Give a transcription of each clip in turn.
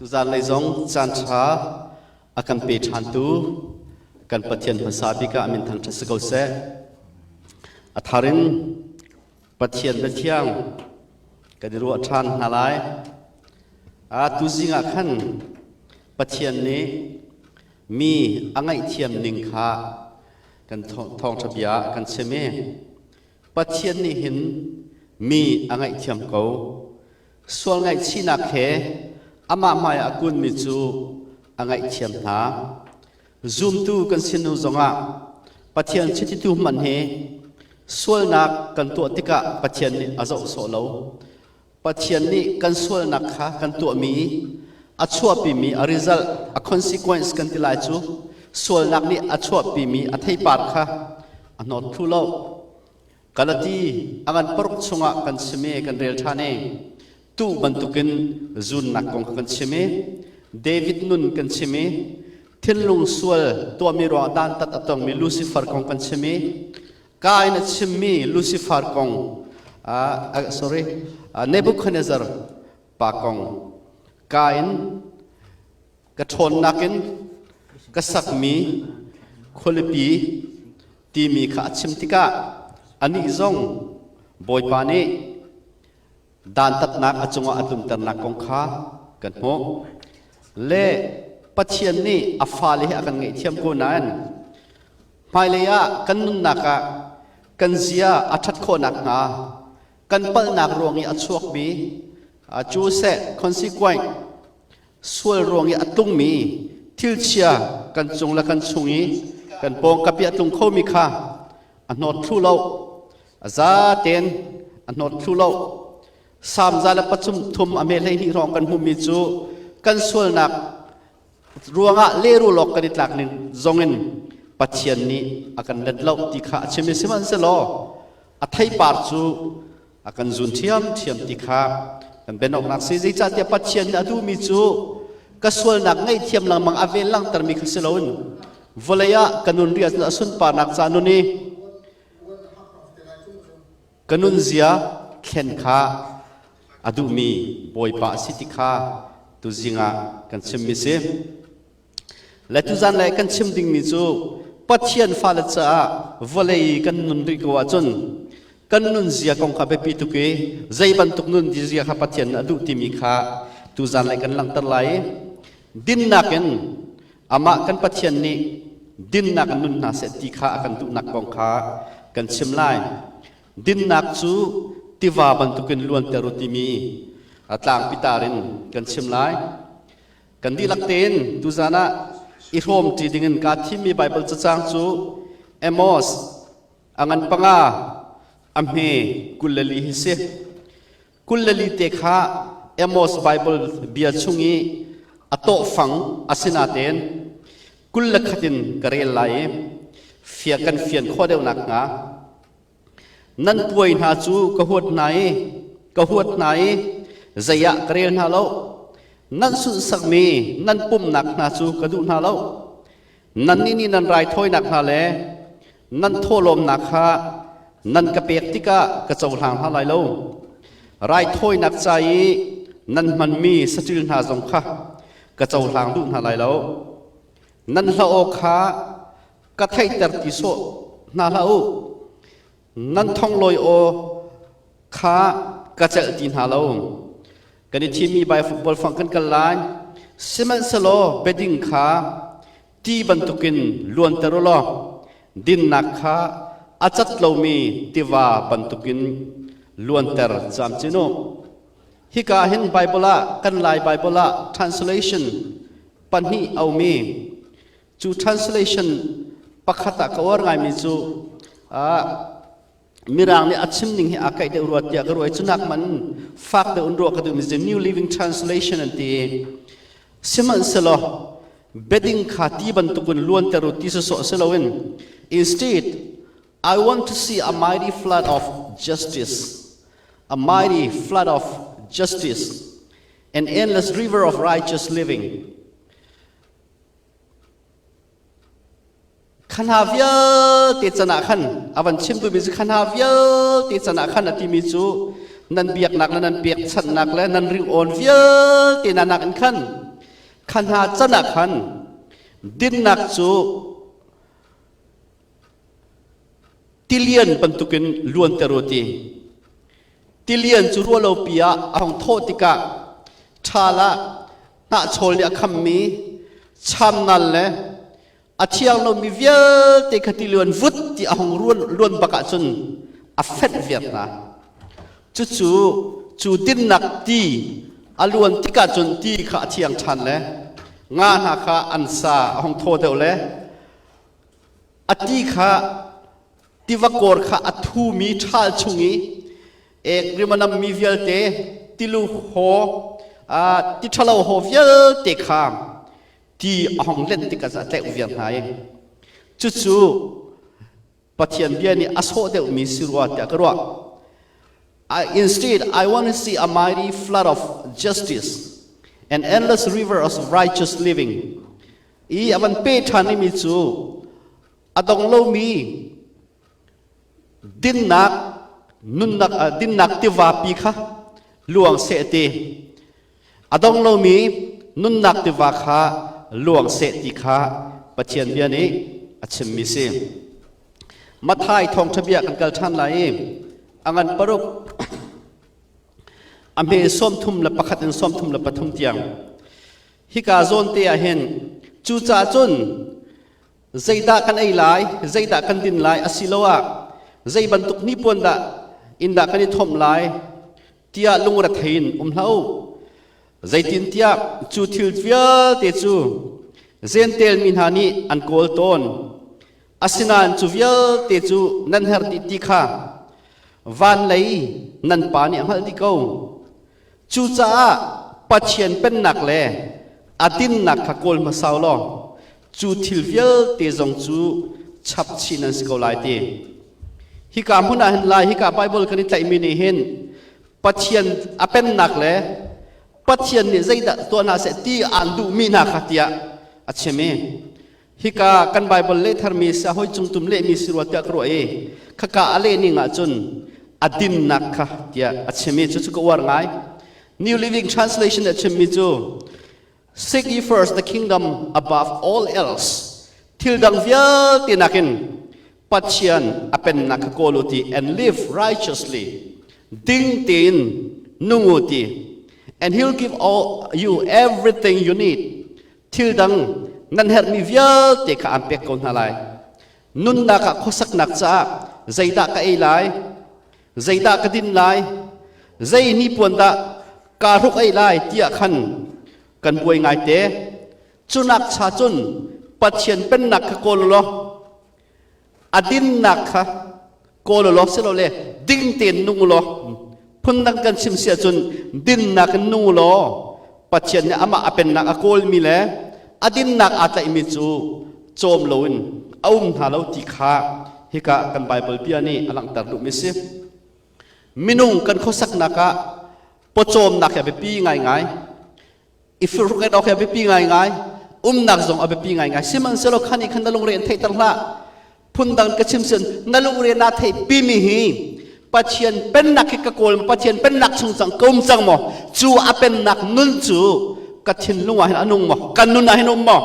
Tuzan lei zong caan ṭha a kan pe ṭhantu kan Pathian hmasa bik ah min thangṭhat si ko seh. A thar in Pathian biathiang kan i ruah ṭhan hna lai. A tuzing ah khan Pathian nih mi a ngaihthiam ning kha kan thawngṭha bia ah kan chim i Pathian nih hin mi a ngaihthiam ko. Sual ngaihchihnak he amah hmaiah a kunmi cu a ngaihthiam hna. Zumtu kan si hnu zongah Pathian chititu hmanh hi sualnak kan tuah tikah Pathian nih a zoh sawh lo. Pathian nih kan sualnak kha kan tuahmi a chuahpimi a result, a consequence kan ti lai cu sualnak nih a chuahpimi a theipar kha a hnawt thlu lo. Galati a ngan paruk chungah kan chim i kan rel ṭhan i tu bantukin zunnak kong kha kan chim i David nun kan chim i thinlung sual tuahmi ruangah dantat a tongmi Lucifer kong kan chim i Kain a chimmi Lucifer kong sorry Nebuchadnezzar pa kong Kain ka ṭhawnnak in ka sakmi khualipi timi kha a chim tikah anih zong Bawipa nih dantatnak a cungah a tlunternak kong kha kan hmuh. Le Pathian nih a fale hi a kan ngaihthiam ko nain hmailei ah kan nunnak ah kan zia a ṭhat khawh nakhnga kan palhnak ruang i a chuakmi cu seh consequence sual ruang i a tlungmi thilchia kan cung le kan chung i kan pawngkap i a tlung khomi kha a hnawt thlu lo a za tein a hnawt thlu lo Salm za le pathum thum a me 12 hrawng kan hmuhmi cu kan sualnak ruangah lehrul awk kan i tlak ning zongin Pathian nih a kan let lo ti kha a chim i sihmanhsehlaw a theipar cu a kan zun ṭhiamṭhiam ti kha kan ben awknak si zeicahtiah Pathian nih a duhmi cu ka sualnak ngaihthiam lengmang a vel langhtermi kha si loin vawlei ah ka nun riah a sunparnak ca nun i ka nunzia thlen kha a duhmi Bawipa a si ti kha tuzing ah kan chimmi si. Le tuzan le kan chim dingmi cu Pathian fale caah vawlei kan nun rih ko ahcun kan nunzia kong kha biapi tuk i zei bantuk nun zia kha Pathian a duh timi kha tuzan le kan langhter lai i dinnak in amah kan Pathian nih dinnak in nun hna seh ti kha a kan duhnak kong kha kan chim lai. Dinnak cu tiva bantukin luanter u timi a tlangpi tar in kan chim lai. Kan dihlak tein tuzan ah i hrawmṭi dingin kaa thimmi Baibal cacang cu Amos a ngan panga a hme 24 hi si. 24 te kha Amos Baibal bia chung i a tawhfang a si natein 21 in ka rel lai i fia kan fian khawh deuh nakhnga Nan puai hna cu ka huat hna i ka huat hna i zei ah ka rel hna lo. Nan sunhsakmi nan pumhnak hna cu ka duh hna lo. Nannih nih nan raithawinak hna le nan thawhlawmnak kha nan ka pek tikah ka cohlang hna lai lo. Raithawinak ca i nan hmanmi saṭil hna zong kha ka cohlang duh hna lai lo. Nan hla aw kha ka theihter ti sawh hna hlah u. Nan thonglawi aw kha ka celh ti hna lo. Kan i thimmi Bible fang kan kal lai. Sihmanhsehlaw biading kha ti bantukin luanter u law dinnak kha a cat lomi tiva bantukin luanter camcin u. Hika hin Bible ah kan Lai Bible ah translation pahnih a um i Cu translation pakhat ah ka uar ngaimi cu Mirang nih a chim ning hi aa kaih deuh rua tiah ka ruah i cu nak man fak deuh in ruah ka duhmi cu New Living Translation an ti. Sihmanhsehlaw bedding kha ti bantukin luanter u ti sawsawh si loin instead I want to see a mighty flood of justice a mighty flood of justice an endless river of righteous living Kha hna vialte can ah khan a van chim duhmi cu kha hna vialte can ah khan a timi cu nan biaknak le nan pekchanhnak le nan ringawn vialte na nak in khan. Kha hna can ah khan dinnak cu tilian bantukin luanter u ti. Tilian cu ruahlopi ah a hung thawh tikah ṭhal ah hnahchawl nih a khammi chamnal le a thiang lomi vialte kha tilian vut ti a hung luan bak ahcun a fenh viar hna. Cucu cu dinnak ti a luan tikah cun ti kha a thiang ṭhan le nga hna kha an sa a hung thaw deuh le a ti kha tiva kawr kha a thumi ṭhal chung i ek rimanammi vialte tilu haw ti ṭhalo haw vialte kha ti a hong lenh tikah a tleuh viar hna i cucu Pathian bia nih a sawh deuhmi si rua tiah ka ruah. Instead, I want to see a mighty flood of justice, an endless river of righteous living. I a van pe ṭhan mi cu a dong lomi dinnak nunnak dinnak tiva pi kha luang seh ti a dong lomi nunnak tiva kha luang seh ti kha Pathian bia nih a chimmi si. Mathai thawngṭha bia kan kal ṭhan lai i a ngan paruk a hme 31 in 33 tiang hika zawn te ah hin cucaah cun zeidah kan ei lai zeidah kan din lai asiloah zei bantuk hnipuan dah inn dah kan i thomh lai tiah lungrethei in um hlah u. Zeitintiah cu thil vialte cu Jentail mi hna nih an kawl tawn. Asinain cu vialte cu nan herh dih ti kha van lei nan Pa nih a hngalh dih ko. Cucaah Pathian pennak le a dinnak kha kawl hmasa u law cu thil vialte zong cu chap chih nan si ko lai ti. Hika hmun ah hin lai hika Bible kan i tlaihmi nih hin Pathian a pennak le Pathian nih zeidah tuah hna seh ti aan duhmi hna kha tiah a chim i hika kan Bible leh tharmi si hoi cung tum lehmi si rua tiah ka ruah i khaka a leh ning ahcun a dinnak kha tiah a chim i cucu ka uar ngai. New Living Translation a chimmi cu Seek ye first the kingdom above all else. Thil dang vialte nakin Pathian a pennak kha kawl u ti and live righteously. Ding tein nung u ti. And he'll give all you everything you need. Thil dang nan herhmi vialte kha aan pek ko hna lai. Nunnak ah khuasaknak caah zeidah ka ei lai? Zeidah ka din lai? Zei hnipuan dah kaa hruk ei lai tiah khan kan buai ngaite. Cunak cha cun Pathian pennak kha kawl law a dinnak kha kawl law silole ding tein nung law phundang kan chim si ahcun dinnak in nung law Pathian nih amah a pennak a kawlmi le a dinnak aa tlaihmi cu cawm loin a um hna lo ti kha hika kan Baibal bia nih a langhter duhmi si. Minung kan khuasaknak ah pawcawmnak hi a biapi ngaingai. I firhruket awk hi a biapi ngaingai. Umnak zong a biapi ngaingai. Sihmanhsehlaw khan i khan na lungre in theihter hlah. Phundang ka chim sin na lungre na theih pimi hi Pathian pennak hi ka kawl Pathian pennak chung cang ka um cang maw? Cu a pennak nun cu ka thinlung ah hin a nung maw? Kan nun ah hin um maw?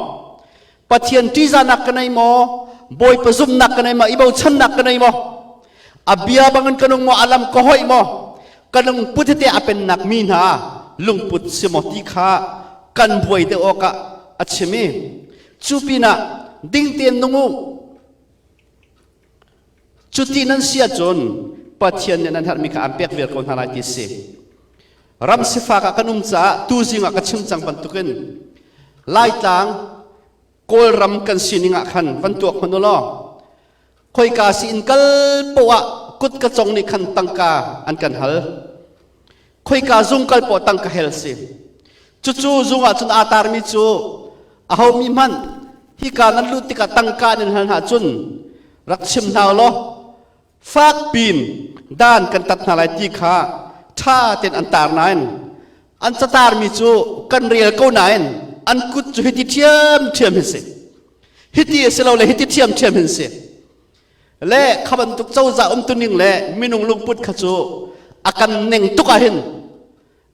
Pathian ṭihzahnak ka nei maw? Bawipa zumhnak ka nei maw? I bochannak ka nei maw? A bia bangin ka nung maw? A lam ka hoih maw? Ka lungput tete a pennak mi hna lungput si maw ti kha kan buai deuh awkah a chim i cu pinah ding tein nung u. Cuti nan si ahcun Pathian nih nan herhmi kha aan pek viar ko hna lai ti si. Ram sifak ah kan um caah tuzing ah ka chim cang bantukin Laitlang Kawlram kan sining ah khan van tuak hmanh u law khoika si in kal poah ah kut ka cong nih khan tangka an kan hal. Khoika zung kal poah tangka hel si. Cucu zung ah cun aa tarmi cu aho mi hmanh hika nan lut tikah tangka nan hal hna cun rak chim hna law fak pin dan kan tat hna lai ti kha ṭha tein an tar nain an catarmi cu kan rel ko nain an kut cu hiti ṭhiamṭhiam hin si hiti a si lo le hiti ṭhiamṭhiam hin si le kha bantuk cozah umtuning le minung lungput kha cu a kan neng tuk ah hin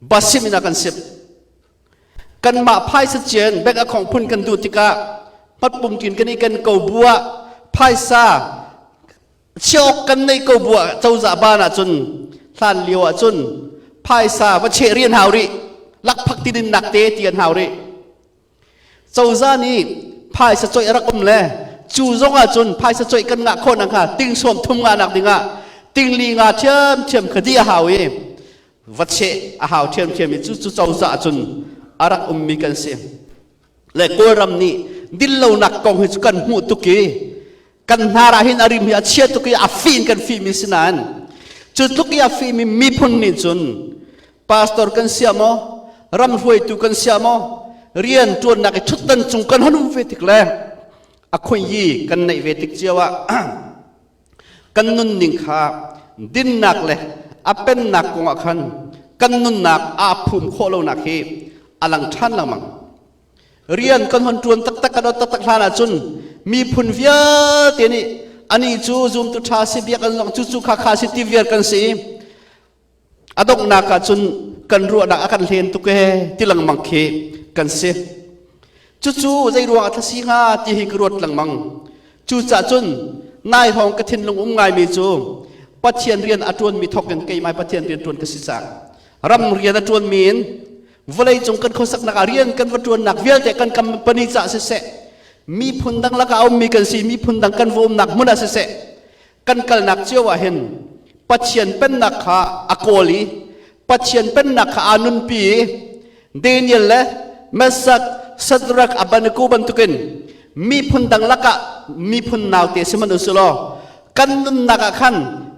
basim in a kan sip. Kanmah phaisa cian bank account phun kan duh tikah hmatpung kin kan i ken ko bu ah phaisa chiok kan neih ko bu ah cozah ban ahcun hlan lio ahcun phaisa va cheh rian hau rih lakphak ti din nak te ti an hau rih. Cozah nih phaisa coih a rak um le cu zong ahcun phaisa coih kan ngah khawh nakhnga ting sawm thum ngah nak dingah ting li nga ṭhiamṭhiam kha dih a hau i va cheh a hau ṭhiamṭhiam i cu cu cozah ahcun a rak ummi kan si. Le Kawlram nih dinlonak kong hi cu kan hmuh tuk i kan hnar ah hin a rim hi a chia tuk i a fih in kan fihmi si nain cu tluk i a fihmi miphun nih cun pastor kan sia maw ram hruaitu kan sia maw rian ṭuannak i ṭhutdan cung kan hon um ve tik le a khuayi kan neih ve tik cio ah kan nunning kha dinnak le a pennak kongah khan kan nunnak aa phum khawh lonak hi a lang ṭhan lengmang. Rian kan hon ṭuan taktak kan ot taktak hlan ahcun miphun vialte nih ani cu zumtu ṭha si biak an zong cu cu kha kha si ti viar kan si. A donghnak ahcun kan ruahnak a kan hlen tuk ee ti lengmang khi kan si. Cucu zei ruang ah thasi hnga ti hi ka ruat lengmang. Cucah cun nai hrawng ka thinlung um ngaimi cu Pathian rian a ṭuanmi thawk in keimah Pathian rian ṭuan ka si cang. Ram rian a ṭuanmi in vawleicung kan khuasaknak ah rian kan va ṭuannak vialte kan company caah siseh, miphun dang lakah a ummi kan si, miphun dang kan va umnak hmun ah siseh, kan kalnak cio ah hin Pathian pennak kha a kawl i Pathian pennak kha aa nunpi i Daniel le Meshach, Shadrach, Abednego bantukin miphun dang lakah miphun naute si hmanh u law kan nunnak ah khan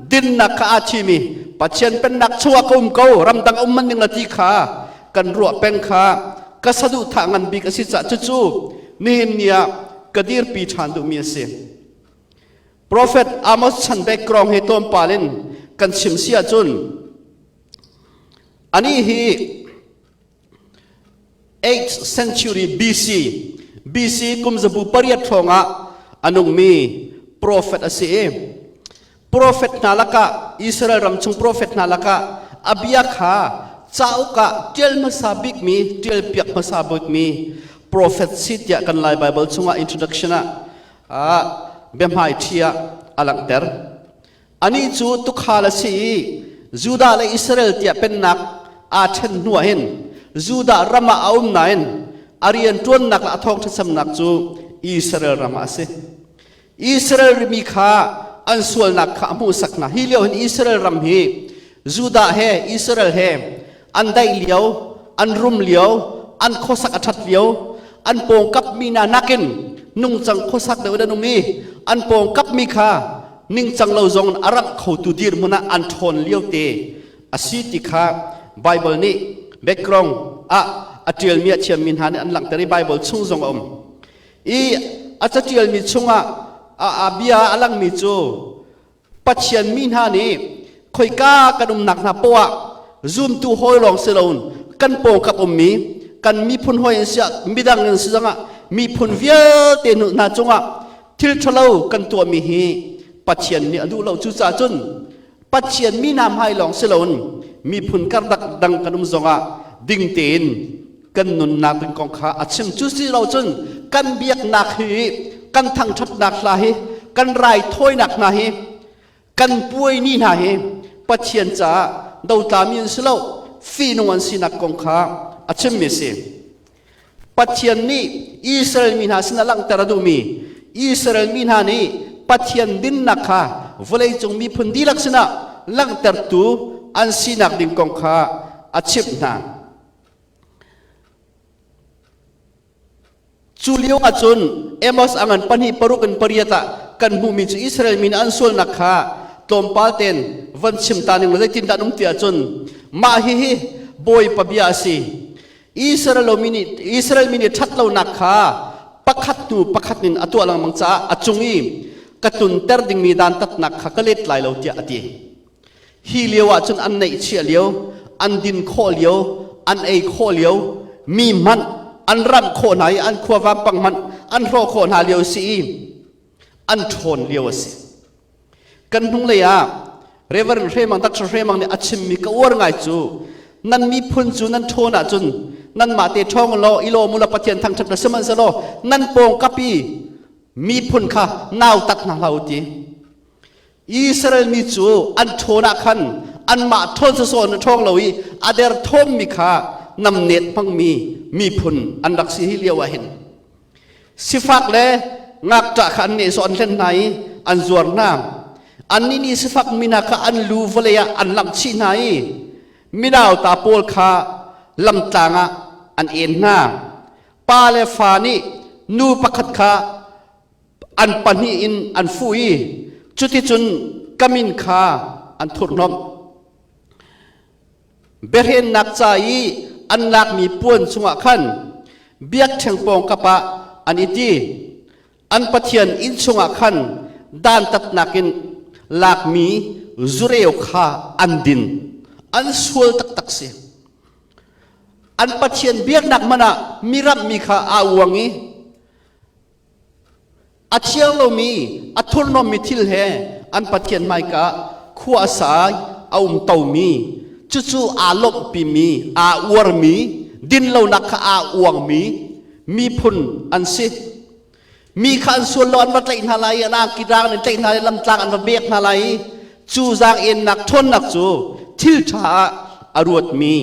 dinnak kha aa thim i Pathian pennak chungah ka um ko ramdang um man ning la ti kha kan ruah peng kha ka saduhthah ngan bik a si caah cucu nihin ni ah ka dirpi ṭhan duhmi a si. Prophet Amos chan background he tlawmpal in kan chim si ahcun anih hi 8th century BC BC kum zabu pariat hrawng ah a nungmi prophet a si i prophet hna lakah Israel ram chung prophet hna lakah a bia kha cauk ah ṭial hmasa bikmi ṭial piak hmasa bikmi prophet si tiah kan Lai Bible chungah introduction ah biahmai ṭhi ah a langhter. Anih cu tuukhal a si i Judah le Israel tiah pennak aa ṭhen hnuah hin Judah ram ah a um nain a rianṭuannak le a thawngṭhasamnak cu Israel ram ah a si. Israel mi kha an sualnak kha a hmuhsak hna. Hi lio hin Israel ram hi Judah he Israel he an daih lio, an rum lio, an khuasak a ṭhat lio, an pawngkap mi hna nakin nungcang khuasak deuh in an um i an pawngkap mi kha ningcang lo zong a ramh khotu dirhmun ah an ṭhawn lio te a si ti kha Bible nih background ah a ṭialmi a thiammi hna nih an langhter i Bible chung zong a um. I a caṭialmi chungah a bia a langmi cu Pathian mi hna nih khoika kan umnak hna poah zumtu hawi lawng si loin kan pawngkap ummi kan miphun hawi in siah midang in si zongah miphun vialte hna cungah thil ṭhalo kan tuahmi hi Pathian nih a duh lo. Cucaah cun Pathian mi hna hmai lawng si loin miphun karlak dang kan um zongah ding tein kan nunnak ding kong kha a chim. Cu si lo cun kan biaknak hi, kan thangṭhatnak hla hi, kan raithawinak hna hi, kan puai ni hna hi Pathian caah dotlami an si lo, fihnung an sinak kong kha a chimmi a si. Pathian nih Israel mi hna sin a langhter a duhmi Israel mi hna nih Pathian dinnak kha vawleicung miphun dihlak sinah langhtertu an sinak ding kong kha a chimh hna. Cu lio ahcun Amos a ngan pahnih paruk in pariat ah kan hmuhmi cu Israel mi nih an sualnak kha tlawmpal tein von chim ta ning zeitindah an um ti ahcun mah hihi Bawipa bia a si. Israel mi nih Israel mi nih ṭhatlonak kha pakhat hnu pakhat in a tuah lengmang caah a cung i ka tlunter dingmi dantatnak kha ka let lai lo tiah a ti. Hi lio ah cun an neihchiah lio, an din khawh lio, an ei khawh lio, mi hmanh an ramh khawh hna i an khua vampang hmanh an hrawh khawh hna lio si i an ṭhawn lio a si. Kan hnunglei ah Reverend Hremang Dr. Hremang nih a chimmi ka uar ngai cu nan miphun cu nan ṭhawn ahcun Nanmah te ṭhawng law i lawm u law Pathian thangṭhat la sihmanhsehlaw nan pawngkap i miphun kha nautat hna hlah u ti. Israel mi cu an ṭhawn ah khan anmah ṭhawn sawsawh in a ṭhawng lo i a derthawmmi kha namnet hmangmi miphun an rak si hi lio ah hin. Sifak le ngakṭah kha an nehsawh an hlen hna i an zuar hna. Annih nih sifak mi hna kha an lu vawlei ah an lamh chih hna i minauta pawl kha lamtlang ah an en hna. Pa le fa nih nu pakhat kha an pahnih in an fuh i cuticun ka min kha an thurhnomh. Biahrennak ca i an lakmi puan chungah khan biakṭheng pawngkap ah an i ti. An Pathian inn chungah khan dantatnak in lakmi zureu kha an din. An sual taktak si. An Pathian biaknak hmanh ah mi ramhmi kha aa uang i A thiang lomi, a thurhnawmmi thil he an Pathian hmaika khua a sa i a um tomi, cucu aa lawmhpimi, aa uarmi, dinlonak kha aa uangmi miphun an si. Mi kha an sual lo an va tlaih hna lai i an angki rang in tlaih hna lai, lamtlang an va bek hna lai i cu zaang-ennak ṭhawnnak cu thil ṭha ah a ruatmi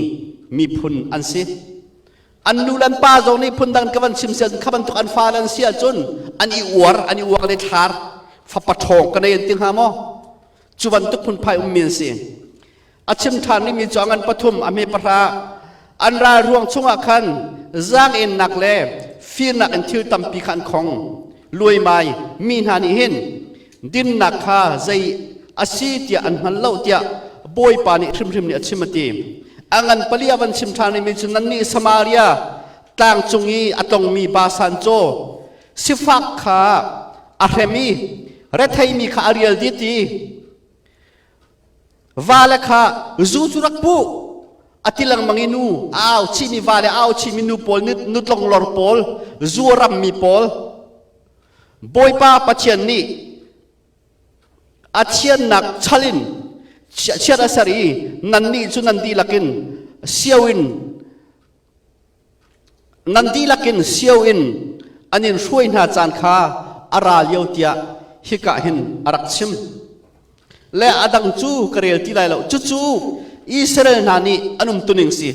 miphun an si. An nu le an pa zong nih phundang ka van chim sian kha bantuk an fa an si ahcun an i uar, an i uak le thlar fapa ṭhawng ka nei an ti hnga maw? Cu bantuk phunphai ummi an si. A chim ṭhan rihmi cu a ngan pathum, a hme pahra. An ral ruang chungah khan zaang-ennak le firnak in thil tampi kha an khong. Luaimai mi hna nih hin dinnak kha zei a si tiah an hngal lo tiah Bawipa nih hrimhrim nih a chim a ti. A ngan pali a van chim ṭhan rihmi cu nannih Samaria tlang cung i a tlongmi Basan caw sifak kha a hrem i retheimi kha a rial dih ti vale kha zu cu rak pu a ti lengmang i nu a au chihmi vale a au chihmi nu pawl nutlong lor pawl zu a rammi pawl Bawipa Pathian nih a thiannak chal in chiat a ser i nannih cu nan dihlak in sio in nan dihlak in sio in an in hruai hna caan kha a ra lio tiah hika hin a rak chim. Le a dang cu ka rel ti lai lo. Cucu Israel hna nih an umtuning si.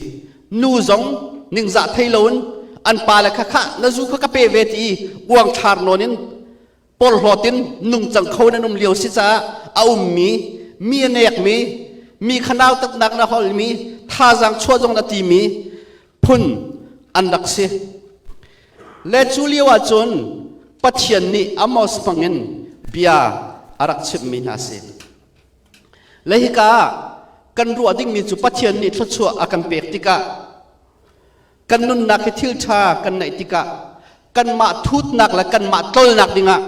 Nu zong ningzah thei loin an pale kha khah na zu kha ka pe ve ti i uangthlar nawn in porhlawt in nungcang kho in an um lio si caah a ummi mi a nekmi mi kha nautatnak na holmi thazaang chuah zong na timi phun an rak si. Le cu lio ahcun Pathian nih Amos hmangin bia a rak chimhmi hna si. Le hika ah kan ruah dingmi cu Pathian nih thluachuah a kan pek tikah kan nunnak hi thil ṭha kan neih tikah kanmah thutnak le kanmah tlolnak dingah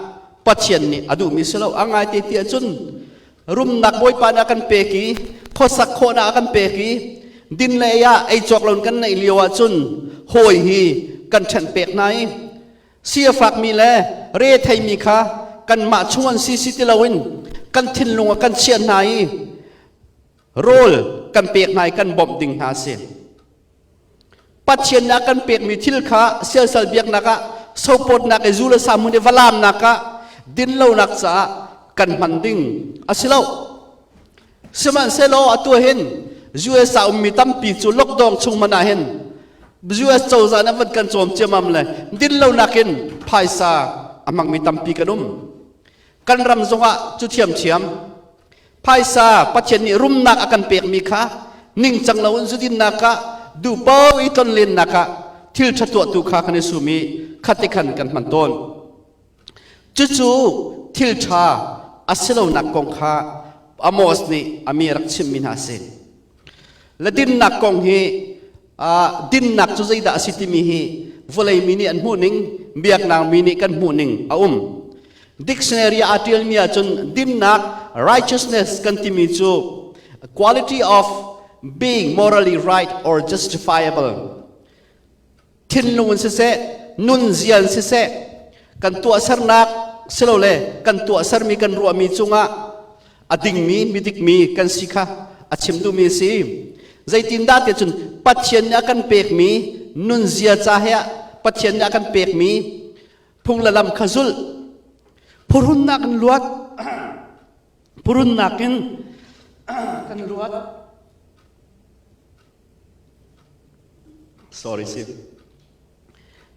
Pathian nih a duhmi si lo. A ngaite ti ahcun rumnak Bawipa nih a kan pek i khuasak khawhnak a kan pek i din le ei ah ei cawk loin kan neih lio ahcun hawi hi kan ṭhenh pek hna i si a fakmi le re theimi kha kanmah chung an si si ti loin kan thinlung ah kan chiah hna i rawl kan pek hna i kan bawmh ding hna a si. Pathian nih a kan pekmi thil kha siasal biaknak ah sopawtnak i zu le sa hmun i va laamnak ah dinlonak caah kan hman ding a si lo. Sihmanhsehlaw atu hin US ah ummi tampi cu lockdown chung hmanh ah hin US cozah nih van kan cawm ciamam le dinlonak in phaisa a hmangmi tampi kan um. Kan ram zongah cu thiamthiam. Phaisa Pathian nih rumnak a kan pekmi kha ningcang loin zudinnak ah duhpaoh i tlonlennak ah thil ṭha tuahtu kha kan i sum i khati khan kan hman tawn. Cucu thil ṭha a si lonak kong kha Amos nih a mi a rak chimhmi hna a si. Le dinnak kong hi dinnak cu zeidah a si timi hi vawlei mi nih an hmuhning, biaknak mi nih kan hmuhning a um. Dictionary ah aa ṭialmi ahcun dinnak righteousness kan timi cu quality of being morally right or justifiable thinlung in siseh nunzia in siseh kan tuahsernak silole kan tuahsermi kan ruahmi cungah a dingmi midikmi kan si kha a chim duhmi a si. Zeitindah tiah cun Pathian nih a kan pekmi nunzia ca he ah Pathian nih a kan pekmi phung le lam kha zulh. Phuhrunnak in luat. Phuhrunnak in kan luat. Sorry si.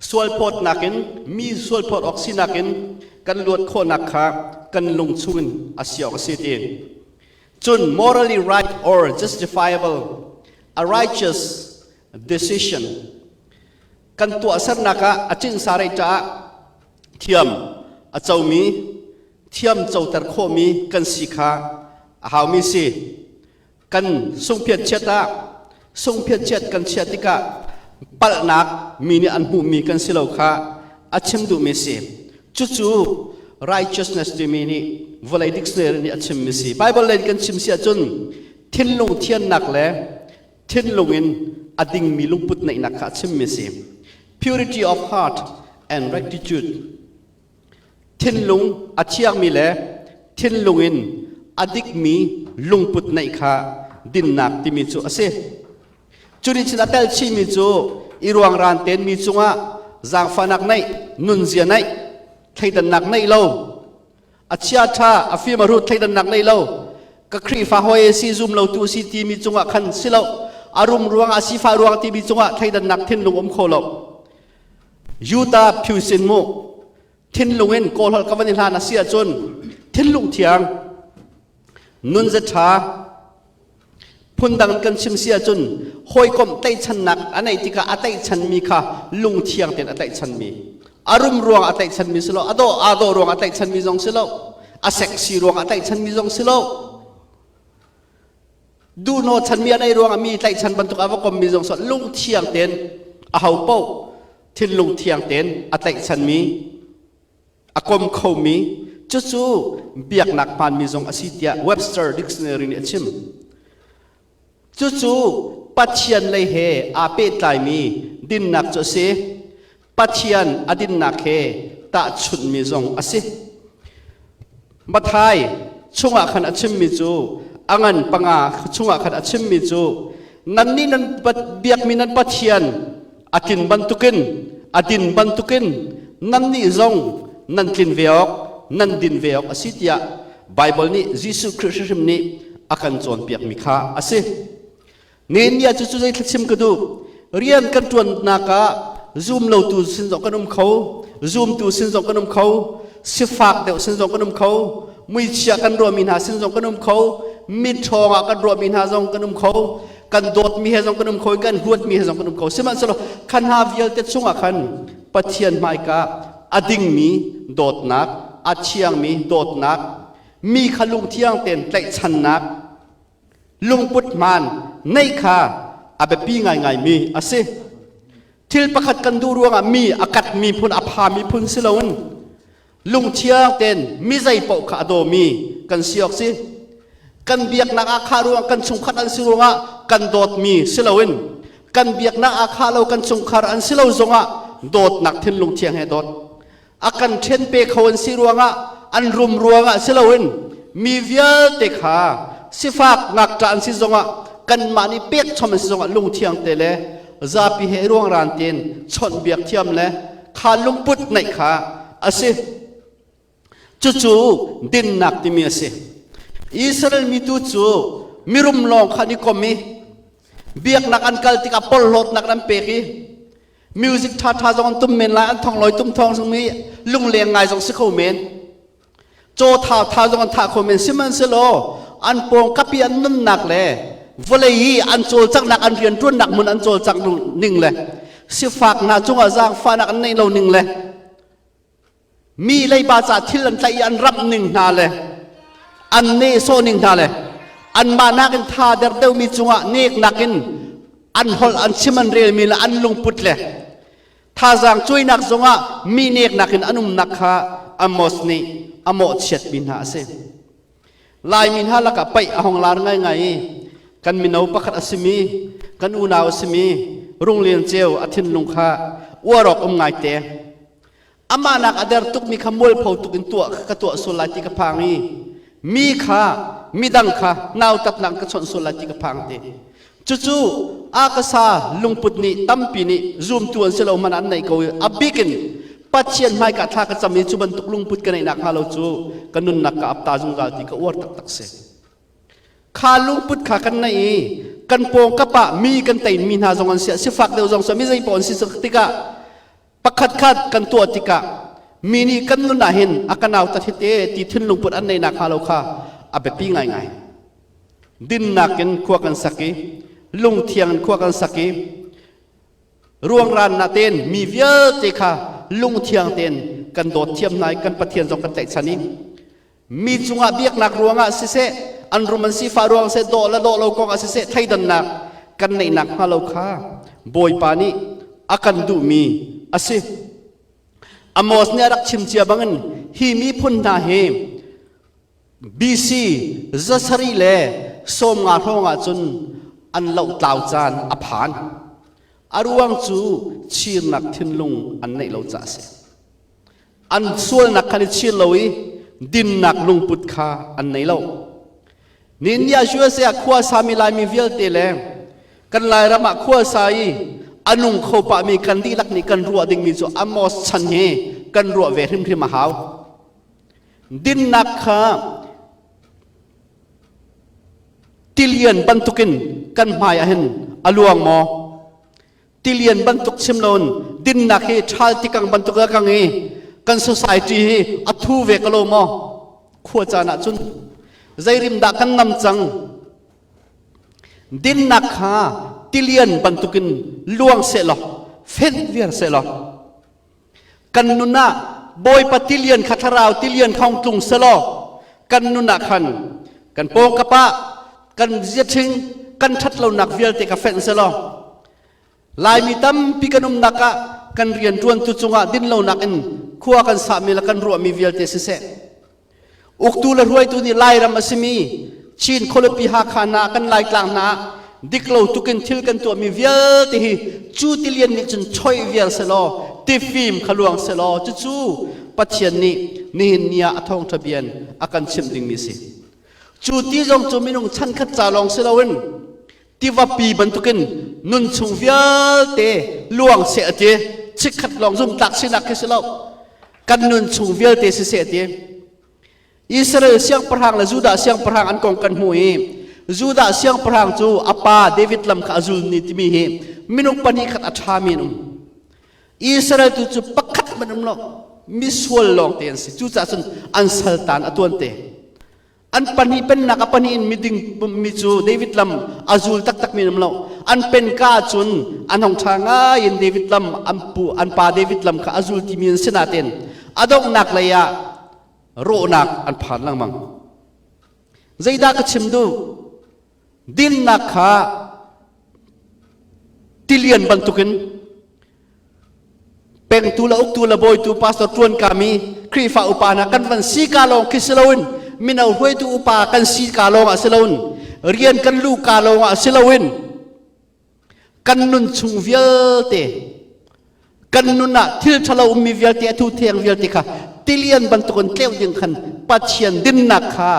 Sualphawtnak in mi sualphawt awk sinak in kan luat khawhnak kha kan lung chungin a si awk a si ti. Cun morally right or justifiable, a righteous decision kan tuahsernak ah a cinsa rei caah thiam a comi thiam coter khawhmi kan si kha a haumi si. Kan sungphiat chiat ah sungphiat chiat kan chiah tikah palhnak mi nih an hmuhmi kan si lo kha a chim duhmi si. Cucu righteousness timi nih vawlei dictionary nih a chimmi si. Bible lei kan chim si ahcun thinlung thiannak le thinlung in a dingmi lungput neihnak kha a chimmi si. Purity of heart and rectitude. Thinlung a thiangmi le thinlung in a dikmi lungput neih kha dinnak timi cu a si. Curin cun a tel chihmi cu i ruangran ten mi cungah zaangfahnak neih, nunzia neih, thleidannak neih lo, a chia ṭha, a fim a hrut thleidannak neih lo, ka Khrihfa hawi si zum lo tu si timi cungah khan si lo, a rum ruang a sifah ruang timi cungah thleidannak thinlung um kho lo. Yuta phiusin mu thinlung in kawlholh ka van i hlan a si ahcun thinlung thiang nunze ṭha phundang kan chim si ahcun hawikom tlaihchannak a neih tikah a tlaihchanmi kha lungthiang tein a tlaihchanmi a rum ruang a tlaihchanmi si lo a dawh aa dawh ruang a tlaihchanmi zong si lo a sexy ruang a tlaihchanmi zong si lo duhnaw chanmi a neih ruang ah mi tlaihchan bantuk a va kommi zong si lungthiang tein a ho paoh thinlung thiang tein a tlaihchanmi a kom khomi cucu biaknak hmaanmi zong a si tiah Webster Dictionary nih a chim. Cucu Pathian lei he aa pehtlaimi dinnak cu a si. Pathian a dinnak he tahchunhmi zong a si. Mathai chungah khan a chimmi cu a ngan panga chungah khan a chimmi cu nannih nan biakmi nan Pathian a tlin bantukin a din bantukin nannih zong nan tlin ve awk nan din ve awk a si tiah Baibal nih Jesuh Khrih hrimhrim nih a kan cawnpiakmi kha a si. Nehemiah cu cu zei thlachim ka duh rian kan ṭuannak ah zum lotu sin zong kan um kho zumtu sin zong kan um kho sifak deuh sin zong kan um kho muichia kan ruahmi hna sin zong kan um kho mitṭhawng ah kan ruahmi hna zong kan um kho kan dawtmi he zong kan um kho i kan huatmi he zong kan um kho sihmanhsehlaw khan hna vialte chungah khan Pathian hmaika a dingmi dawtnak a thiangmi dawtnak mi kha lungthiang tein tlaihchannak lungput hmaan neih kha a biapi ngaingaimi a si thil pakhat kan duh ruangah mi a katmi phun a phami phun si loin lungthiang tein mi zei paoh kha a dawmi kan si awk si kan biaknak ah khah ruang kan chungkhat an si ruangah kan dawtmi si loin kan biaknak ah khah lo kan chungkhar an si lo zongah dawtnak thinlung thiang he dawt a kan ṭhen pe kho an si ruangah an rum ruangah si loin mi vialte kha sifak ngakṭah an si zongah kanmah nih pekchom an si zongah lungthiang te le zapi he ruangran tein chawnhbiak thiam le kha lungput neih kha a si. Cucu dinnak timi a si. Israel mi tu cu mirum lawng kha an i kom i biaknak an kal tikah porhlawtnak an pek i music ṭhaṭha zong an tum men lai an thonglawi tum thawng zong i lungleng ngai zong si kho men caw thau tha zong an thah kho men sihmanhsehlaw an pawngkap i an nunnak le vawlei i an cawlcanghnak an rianṭuannak hmun an cawlcangh ning le sifak hna cungah zaangfahnak an neih lo ning le mi leiba ca thil an tlaih i an ramh ning hna le an nehsawh ning hna le anmah nakin tha der deuhmi cungah neknak in an holh an chim an relmi le an lungput le thazaang cuainak zongah mi neknak in an umnak kha Amos nih a mawhchiatmi hna a si. Laimi hna lakah paih a hong lar ngaingai i kan mino pakhat a simi kan unau a simi Runglian Ceu a thinlung kha uar awk um ngaite. Amah nak a der tukmi kha mualpho tuk in tuah ka tuah sual lai ti ka phang i mi kha midang kha nautatnak ka chawnh sual lai ti ka phang ti. Cucu akasa lungput nih tampi nih zumtu an si lo hmanh an neih ko i a bik in Pathian hmaika thla ka cam i cu bantuk lungput ka neih nak hnga lo cu ka nunnak ka apta zungzal ti ka uar taktak si. Kha lungput kha kan neih i kan pawng kap ah mi kan tein mi hna zong an si sifak deuh zong si mi zei paoh an si tikah pakhat khat kan tuah tikah mi nih kan nun ah hin a ka nautat hi te ti thinlung put an neih nak hnga lo kha a biapi ngaingai. Dinnak in khua kan sak i lungthiang in khua kan sak i ruangran na tein mi vialte kha lungthiang tein kan dawt thiam hna i kan Pathian zong kan tlaihchan i mi cungah biaknak ruangah siseh an rum an sifah ruang seh dawh le dawh lo kong ah siseh thleidannak kan neihnak hnga lo kha Bawipa nih a kan duhmi a si. Amos nih a rak chim cia bangin hi miphun hna hi BC 750 hrawng ahcun an lohtlau caan a phan. A ruang cu chirnak thinlung an neih lo caah a si. An sualnak khan i chir lo i dinnak lungput kha an nei lo. Ninnia USA ah khua sami Laimi vialte le kan Lairam ah khua sa i a nung kho pahmi kan dihlak nih kan ruah dingmi cu Amos chan hi kan ruah ve hrimhrim a hau. Dinnak kha tilian bantukin kan hmai ah hin a luang maw? Tilian bantuk chim loin dinnak hi ṭhal tikang bantuk a kang i kan society hi a thu ve ko lo maw? Khua caan ah cun zeirim dah kan nam cang? Dinnak kha tilian bantukin luang seh law, fenh viar seh law, Kan nun ah Bawipa tilian kha thlarau tilian kha hung tlung selaw kan nun ah khan kan pawngkap ah kan ziaṭhing kan ṭhatlonak vialte kha fenh selaw Laimi tampi kan umnak ah kan rianṭuantu cungah dinlonak in khua kan sahmi le kan ruahmi vialte siseh Uktu le hruaitu nih Lairam a simi Chin khualipi Hakha hna kan Laitlang hna ah diklo tukin thil kan tuahmi vialte hi cu tilian nih cun choi vial selaw tifim kha luang selaw cucu Pathian nih nihin ni ah a thawngṭha bian a kan chimh dingmi si. Cu ti zong cu minung chankhat ca lawng si loin tivapi bantukin nun chung vialte luang seh a ti chikkhat lawng zumtlak sinak khi si lo kan nun chung vialte si seh a ti Israel siangpahrang le Judah siangpahrang an kong kan hmu i Judah siangpahrang cu a pa David lam kha a zul ni timi hi minung pahnih khat a ṭhami an um Israel tu cu pakhat hmanh um lo misual lawng te an si cucaah cun an saltan a tuan te An pahnih pennak a pahnih in miding mi cu David lam a zul taktak mi um lo. An pen ka cun an hong ṭha ngai in David lam an pu an pa David lam kha a zul timi an si nain a donghnak lei ah rawhnak an phan lengmang. Zeidah ka chim duh? Dinnak kha tilian bantukin pengtu le uktu le bawitu pastor ṭuan kami Khrihfa upa hna kan van si ka lawng khi si loin mino hruaitu upa kan si ka lawng ah si loin rian kan lu ka lawng ah si loin kan nun chung vialte kan nun ah thil ṭhalo ummi vialte a thu theng vialte kha tilian bantukin tleu ding khan Pathian dinnak kha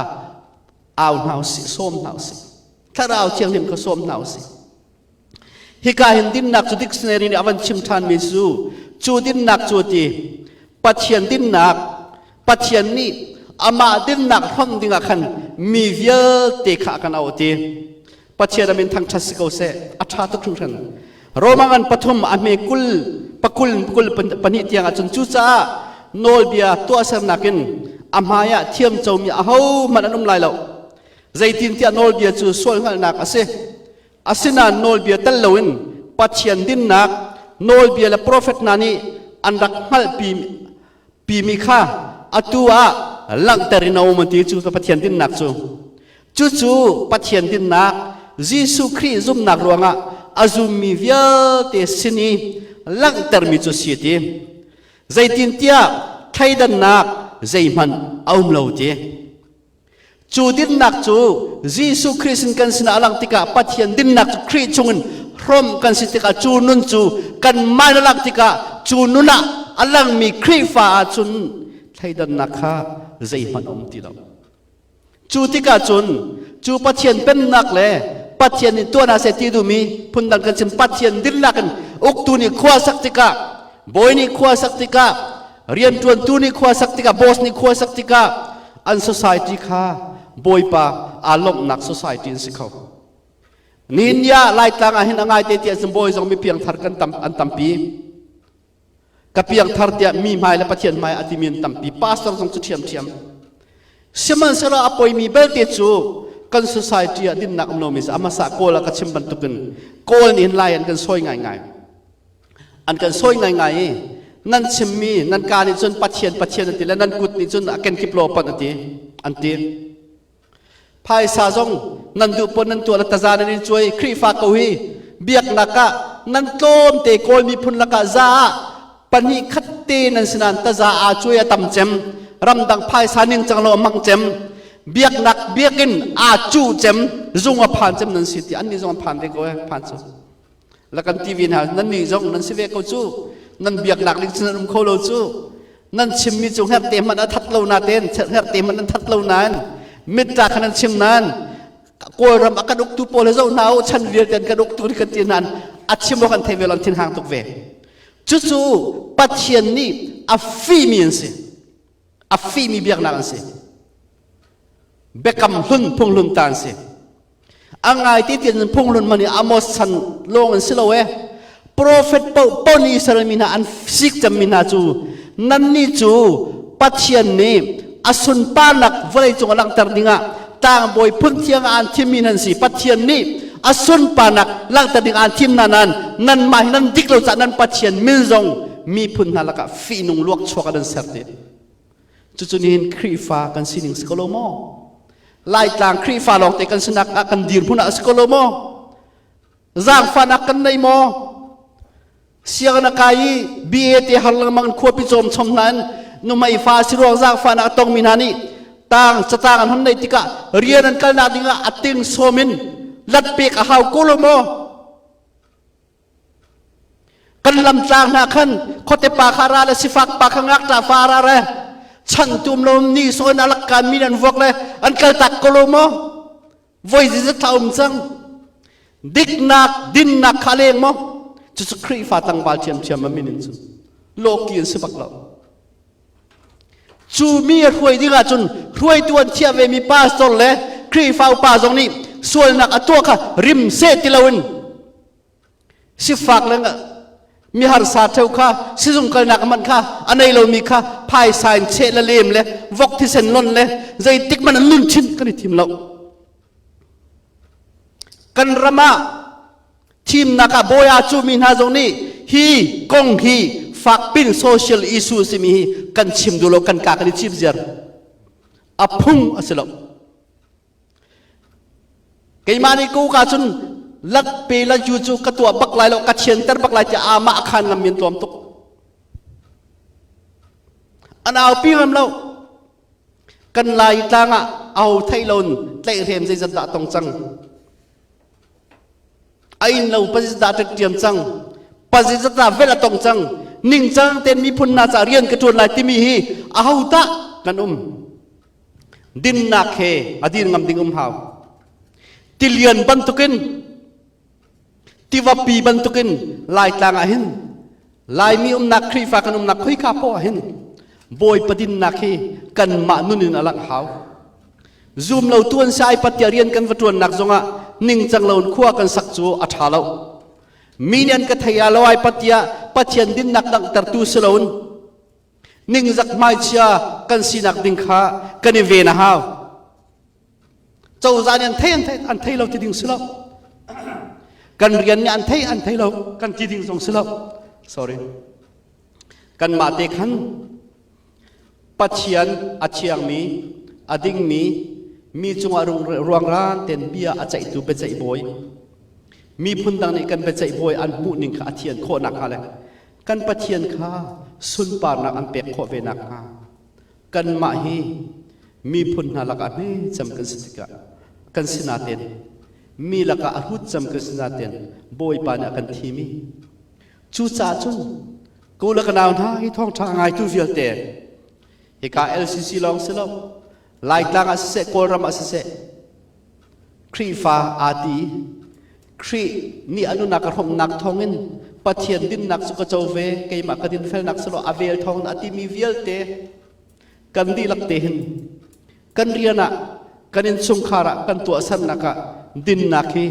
au hna usih sawm hna usih thlarau thianghlim kha sawm hna usih Hika hin dinnak cu dictionary nih a van chim ṭhanmi cu cu dinnak cu ti Pathian dinnak Pathian nih amah dinnak hlonh dingah khan mi vialte kha a kan auh ti Pathian a min thangṭhat si ko seh a ṭha tuk hringhran Roma ngan pathum a hme kul pakul kul pahnih tiang ahcun cucaah nawlbia tuahsernak in a hmai ah thiamcomi ahohmanh an um lai lo zeitintiah nawlbia cu sual hngalhnak a si Asinain nawlbia tel loin Pathian dinnak nawlbia le profet hna nih an rak hngalhpi pimi kha atu ah langhter in a um an ti cu Pathian dinnak cu. Cucu Pathian dinnak Jesuh Khrih zumnak ruangah a zummi vialte sin i langhtermi cu si ti. Zeitintiah thleidannak zeihmanh a um lo ti. Cu dinnak cu Jesuh Khrih sin kan sinah a langh tikah Pathian dinnak cu Khrih chungin hrawmh kan si tikah cu nun cu kanmah in a langh tikah cu nun ah a langmi Khrihfa ahcun thleidannak kha zeihmanh a um ti lo. Cu tikah cun cu Pathian pennak le Pathian nih tuah hna seh ti duhmi phundang kan chim. Pathian dinnak in uktu nih khua sak tikah, bawi nih khua sak tikah, rianṭuantu nih khua sak tikah, boss nih khua sak tikah an society kha Bawipa aa lawmhnak society an si kho. Nihin ni ah Laitlang ah hin a ngaite ti ahcun bawi zong mi piangthar kan tam an tampi. Ka piangthar tiah mi hmai le Pathian hmai a timi an tampi. Pastor zong cu ṭhiamṭhiam. Sihmanhsehlaw a poimi belte cu kan society ah dinnak um lomi a hmasa Kawl ah ka chim bantukin Kawl nih hin Lai an kan sawi ngaingai. An kan sawi ngaingai i nan chimmi nan ka nih cun Pathian Pathian an ti le nan kut nih cun a kenkip law panh an ti an ti. Phaisa zong nan duh pon nan tuah le taza nan in cuai. Khrihfa ko hi biaknak ah nan tlawm te. Kawl miphun lakah za ah pahnih khat te nan sinan taza aa cuai a tam cem, ramdang phaisa ning cang lo a mang cem, biaknak biakinn aa cu cem, zung a phan cem nan si ti. An nih zong an phan ve ko e, phan cu la kan TV hna nan nih zong nan si ve ko cu. Nan biaknak ning cun nan um kho lo cu. Nan chimmi cu hngerhte hmanh a that lo na ten, hngerhte hmanh an that lo nain mitta kha nan chim nain Kawlram a kan uktu pawl he zoh hna u, chan vialte an kan uktu kan ti nain a chim awk an thei ve lo, an thin hang tuk ve. Cucu Pathian nih a fimi an si, a fimi biaknak an si, biakam hlun phunghlun ta an si. A ngai ti tian phunghlun man i Amos chan lawng an si lo e. Profet paoh paoh nih Israel mi hna an sik cemmi hna cu nannih cu Pathian nih a sunparnak vawlei cung a langhter dingah tlangbawi phun thiang ah an thimmi nan si. Pathian nih a sunparnak langhter ding aan thim hna nain nanmah hi nan dik lo caah nan Pathian min zong miphun hna lakah fihnung luak chuak ah nan ser ti. Cucu nihin Khrihfa kan sining si ko lo maw? Laitlang Khrihfa lawngte kan sinak ah kan dirhmun ah si ko lo maw? Zaangfahnak kan nei maw? Sianginn a kai i BA te har lengmang in khuapi cawm chom hna in nuhmei fa si ruang zaangfahnak a tongmi hna nih tang catang an hon neih tikah rian an kalnak dingah a ting sawm in lat pek a hau ko lo maw? Kan lamtlang hna khan khuate pa kha ra le sifak pa kha ngakṭah fa ra re chan tum lo ni sawn a lakkan mi an vuak le an kaltak ko lo maw? Voi zizat thla um cang. Diknak dinnak kha leng maw? Cucu Khrihfa tlangval ṭhiamṭhiam a min in cun lawki an si bak lo. Cu mi a hruai ding ahcun hruaitu an thiah ve mi pastor le Khrihfa upa zong nih sualnak a tuah kha rim seh ti loin sifak le mi harsa theu kha sizung kalnak man kha a nei lomi kha phaisa in cheh le lem le vok thisen lon le zeitik man an nun chin kan i thim lo. Kan ram ah thimnak ah bawi aa cuhmi hna zong nih hi kong hi fakpin social issue simi hi kan chim duh lo, kan ka kan i chim ziar. A phung a si lo. Keimah nih ko ka cun lat pe la ju cu ka tuah bak lai lo, ka thianter bak lai tiah amah khan ngam min tuam tuk. An aupi ngam lo. Kan lai tlang ah au thei lon tlaihhrem zeizat dah tong cang. A inn lo pazit dah ṭiam cang, pazit dah vel a tong cang. Ningcang ten miphun hna ca rian ka ṭuan lai timi hi aho dah kan um? Dinnak he a din ngam ding um hau. Tilian bantukin, tivapi bantukin Laitlang ah hin Laimi umnak, Khrihfa kan umnak khoika poah hin Bawipa dinnak hi kanmah nun in a langh hau. Zum lo tuan sai patia rian kan va ṭuannak zongah ningcang lo in khua kan sak cu a ṭha lo. Mi nih an ka thei ah lo ai patia Pathian dinnak langhtertu si loin ningzak hmaichia kan sinak ding kha kan i ven a hau. Cozah nih an thei an thei an thei lo ti ding si lo. Kan rian nih an thei an thei lo kan ti ding zong si lo. Sorry. Kanmah te khan Pathian a thiangmi, a dingmi, mi cungah ruangran ten bia a ceihtu biaceih bawi, miphun dang nih kan biaceih bawi an hmuh ning kha a thian khawh nakhnga le kan Pathian kha sunparnak an pek khawh ve nakhnga kanmah hi miphun hna lakah hme cem kan si tikah kan si naten mi lakah a hrut cem kan si naten Bawipa nih a kan thim i cucaah cun Ko le ka nau hna, hi thawngṭha a ngaitu vialte, hika LCC lawng si lo, Laitlang ah siseh, Kawlram ah siseh, Khrihfa aa ti. Khrih nih a nunnak a hrawmnak thawngin Pathian dinnak cu ka co ve, keimah ka dinfelnak si lo a vel thawngin a timi vialte kan dihlak te hin kan rian ah kan innchungkhar ah kan tuahsernak ah dinnak hi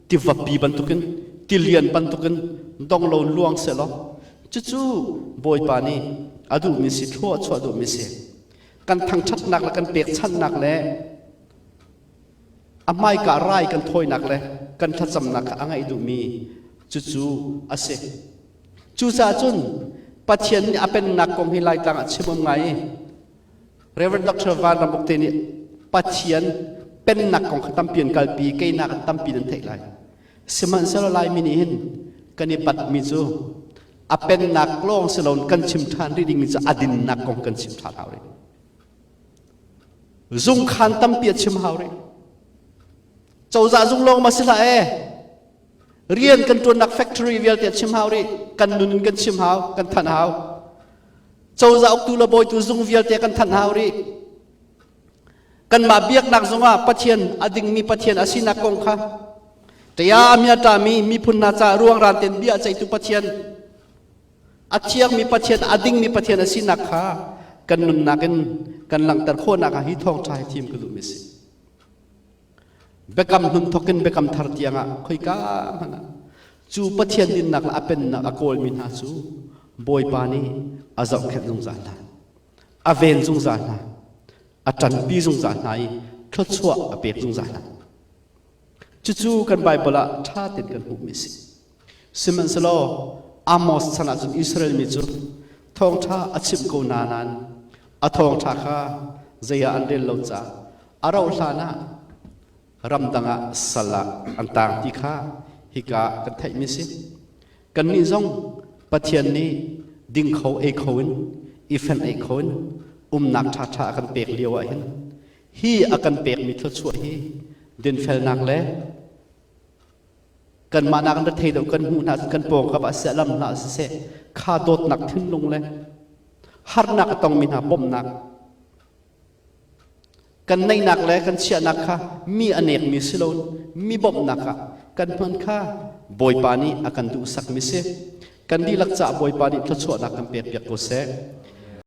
tivapi bantukin tilian bantukin dong lo luang sehlaw cucu Bawipa nih a duhmi si thlua chuah duhmi si kan thangṭhatnak le kan pekchanhnak le a hmaika rai kan thawinak le kan thlacamnak kha a ngaih duhmi cucu a si. Cucaah cun Pathian nih a pennak kong hi Laitlang ah chim um ngai i Reverend Dr. Van Ram Uk te nih Pathian pennak kong kha tampi an kalpi, keinak an tampi nan theih lai. Sihmanhsehlaw Laimi nih hin kan i batmi cu a pennak lawng si loin kan chim ṭhan rih dingmi cu a dinnak kong kan chim ṭhan hau rih. Zungkhan tampi a chim hau rih. Cozah zung lawng ma si hlah e. Rian kan ṭuannak factory vialte a chim hau rih. Kan nun in kan chim hau, kan thanh hau. Cozah uktu le bawitu zung vialte kan thanh hau rih. Kanmah biaknak zungah Pathian a dingmi Pathian a sinak kong kha ṭia a ṭami miphun hna caah ruangran tein bia a ceihtu Pathian a thiangmi Pathian a dingmi Pathian a sinak kha kan nunnak in kan langhter khawhnak ah hi thawngṭha hi thim ka duhmi a si. Biakam hlun thawk in biakam thar tiangah khoika hmanh ah cu Pathian dinnak le a pennak a kawlmi hna cu Bawipa nih a zohkhenh zungzal hna. A ven zungzal hna. A ṭanpi zungzal hna i thluachuah a pek zungzal hna. Cucu kan Baibal ah ṭha tein kan hmuhmi a si. Sihmanhsehlaw Amos chan ahcun Israel mi cu thawngṭha a chimh ko na nain a thawngṭha kha zei ah an rel lo caah a rauh hlan ah ramdang ah sal ah an taang ti kha hika kan theihmi si. Kannih zong Pathian nih ding kho ei kho in i fenh ei kho in umnak ṭhaṭha a kan pek lio ah hin hi a kan pekmi thluachuah hi dinfelnak le kanmah nak in rethei deuh kan hmuh hna kan pawngkam ah siseh lam hna ah siseh kha dawtnak thinlung le harnak a tongmi hna bawmhnak kan neihnak le kan chiahnak kha mi a nekmi si lo mi bawmhnak ah kan hman kha Bawipa nih a kan duhsakmi si. Kan dihlak caah Bawipa nih thluachuahnak kan pek piak ko seh.